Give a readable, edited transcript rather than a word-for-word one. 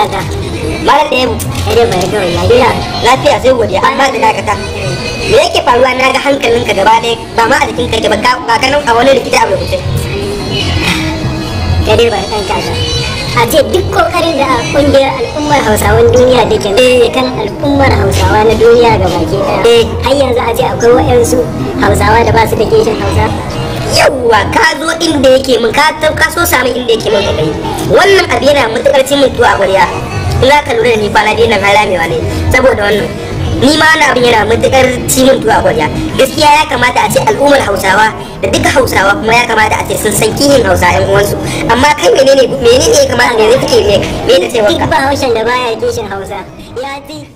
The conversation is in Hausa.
Kaga. Malam Ɗayabu. Sai dai bari kawai ya gida. Lafiya sai godiya, amma da dakata. Me yake faruwa? Na ga hankalinka gaba ɗaya ba ma a jikinka yake ba, ba ka nan a wani rikici a rubuce. Kai dai bari ɗan kaga. A ce duk kokarin da kungiyar al'ummar Hausawan duniya da ke kan al'ummar Hausawa na duniya ga baki ɗaya. Har yanzu a ce akwai waɗansu Hausawa da ba su da kishin Hausa. Yawwa, ka zo inda yake min, ka so sami inda yake min kai. Wannan abu yana matukar cin min tuwo a ƙwarya. In za ka lura da ni kwana biyu nan har ramewa ne saboda wannan. Ni ma wannan abin yana matukar ci min tuwo a ƙwarya. Gaskiya ya kamata a ce al'ummar Hausawa da duka Hausawa kuma ya kamata a ce sun san kihin Hausa ƴan uwansu. Amma kai menene menene ya kamata, me kake me me ce Duk wanka? Bahaushen da baya kishin Hausa ya fi